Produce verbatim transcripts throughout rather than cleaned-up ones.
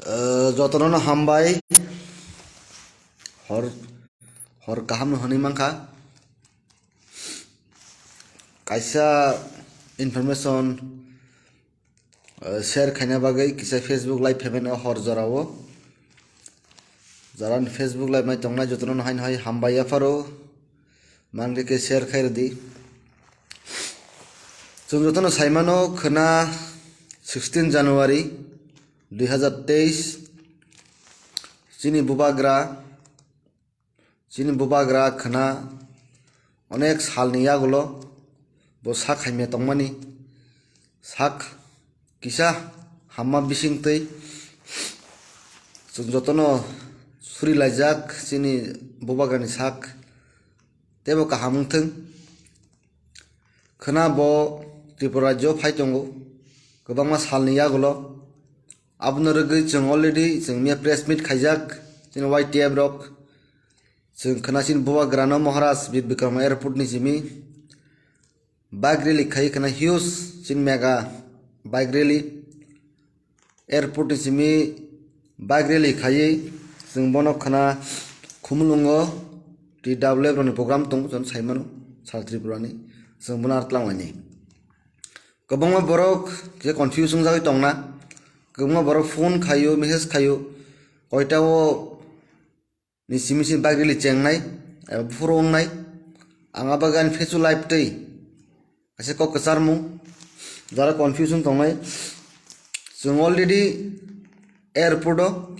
Eh, jotono no hambai. Hor, hor kaham no hwnwi mankha. Kaisa information, eh, share khaina bagwi kisa Facebook live phaimano hor jorao. Jara ni Facebook live nai tongnai jotono no haino hai hambai yapharo. Mangri khe share khai rwdi. Chwng jotono saimano khwna sixteen January dui hazar teis chini bubagra, chini bubagra khwna onek salni yagulo bo sak hamya tongmani, sak kisa hamma bisingtwi chwng jotono suri laijak chini bubagrani sak teibo kaham wngthwng. Khwna bo Tripura rajyo phai tongo kwbangma salni yagulo. Abono rwgwi chwng already chwng miya press meet khaijak chini Y T F rok. Chwng khwna chini bubagrano Maharaj Bir Bikram Airport ni simi bike rally khai khwna huge chini mega bike rally. Airport ni simi bike rally khaiwi chwng bono khwna Khumulwngo T W F rokni program tongo chwng saimano sal Tripura ni chwng bono ar twlang lainai. Kwbangma borok khe confuse wngjagwi tongna, kwbangma borok phone khaio, message khaio, koita o ni simi simi bike rally chengnai, eba buphuru wngnai. Ang abo gani fesu live twi kaisa kok kwcharmung jara confusion tongnai. Chwng already airport o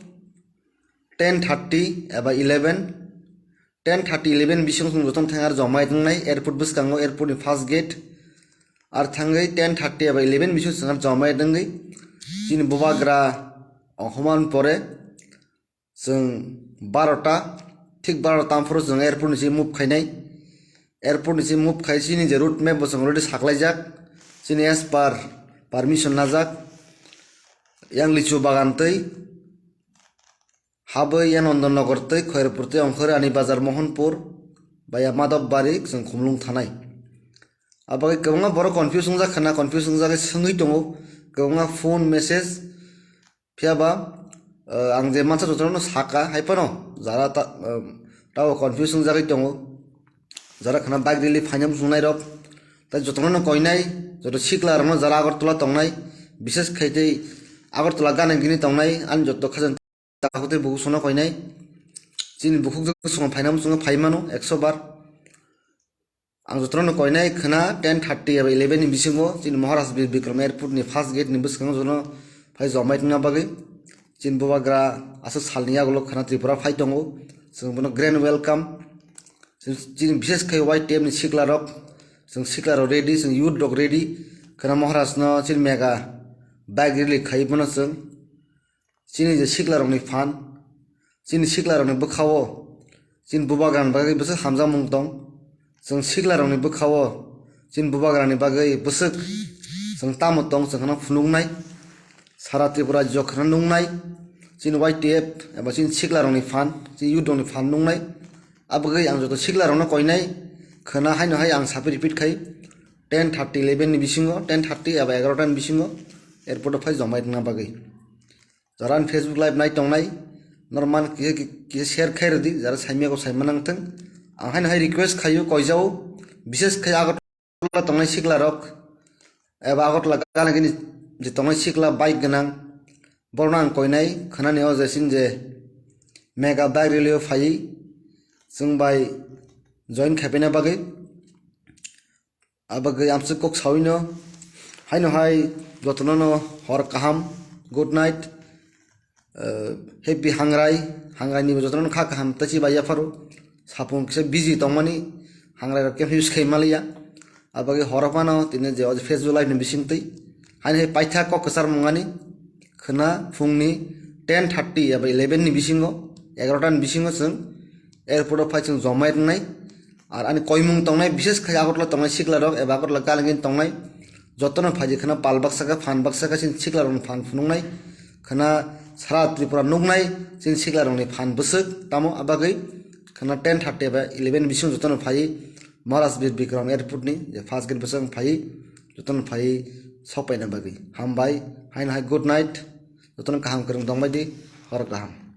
ten thirty eba eleven, ten thirty eleven bising chwng jotono thang ar jomai tongnai airport bwskango, airport ni first gate. Ar thangwi ten thirty eba eleven bising chwng ar jomai tongwi chini bubagra onghoman pore chwng barota, thik barota phuru chwng airport ni simi move khainai. Airport ni simi move khai chini je route map bo chwng already saklaijak. Chini as per permission najak. Yang lichu bagan twi habwi yang Nondon Nagar twi Khairpur twi ongkhor Ani Bazar Mohanpur baya Madhab Bari chwng Khumlung thanai. Abagwi kwbangma borok confuse wngjak khwna, confuse wngjagwi swngwi tongo kwbangma phone message. Phiya ba, eh, ang je mansa jotono saka hai phano jara ta, eh, tabo confuse wngjagwi tongo. Jara khwna bike rally phaina muchungnai rok. Tai jotono no koinai, joto sikla rokno jara Agartala tongnai, bises khai tei Agartala gana gini tongnai, ani joto khajang ta hote buku sono koinai. Chini bukhuk joto sono phaina muchungo phai mano ekso bar. Ang jotono koinai khwna ten thirty eba eleven ni bisingo chini Maharaj Bir Bikram Airport ni first gate ni bwskango jotono phai jomai tongna bagwi. Chini bubagra aswk salni yagulo khwna Tripura phai tongo. Chwng bono grand welcome. Chini, chini bises khai Y T F ni sikla rok, chwng sikla rok ready, chwng youth rok ready. Khwna Maharaj no chini mega bike rally khai bono chwng. Chini je siklarokni phan, chini siklarokni bwkhao, chini bubagrani bagwi bwswk hamjakmung tong. Chwng siklarokni bwkhao, chini bubagrani bagwi bwswk chwng tamo tong, chwng kheno phunuknai. Sara Tripura rajyo kheno nuknai. Chini Y T F eba chini siklarokni phan, chini youth rokni phan nuknai. Abagwi ang joto siklarokno koinai, khwna haino hai ang sapi repeat khai, ten thirty eleven ni bisingo, ten thirty eba egarota ni bisingo airport o phai jomai rwna bagwi. Jara ani Facebook live nai tongnai, norok man kisa, kisa share khai rwdi, jara saimya kok saima nangthwng. Ang haino hai request khaio, koijao, bises khai Agartala tongnai sikla rok, eba Agartala gana gini je tongnai sikla bike gwnang, borokno ang koinai, khwnani o je chini je mega bike rally o phaiwi chwng bai join khaipaina bagwi. Abagwi amswk kok sawino, haino hai jotono no hor kaham, good night, eh, happy hangrai, hangrai ni jotono kha kaham tachi bai yapharo, sapung kisa busy tongmani, hangrai rok khe use khai maliya, abagwi horo phano tini je o Facebook live ni bisingtwi, haino hai paitha kok kwchar mungani, khwna phungni ten thirty eba eleven ni bisingo, egarota ni bisingo chwng airport o phai chwng jomai tongnai. Ar ani koimung tongnai, bises khai Agartala tongnai sikla rok eba Agartala galangin tongnai, jotono phaidi khwna pal baksa khe phan baksa khe chini sikla rokni phan phunuknai, khwna sara Tripura nuknai chini sikla rokni phan bwswk tamo abagwi khwna ten thirty eba eleven bisingo jotono phai Maharaj Bir Bikram airport ni je first gate bwswk phai jotono phai sokpaina bagwi hambai, haino hai good night. Jotono kaham kwrwng tongbai di, horo kaham.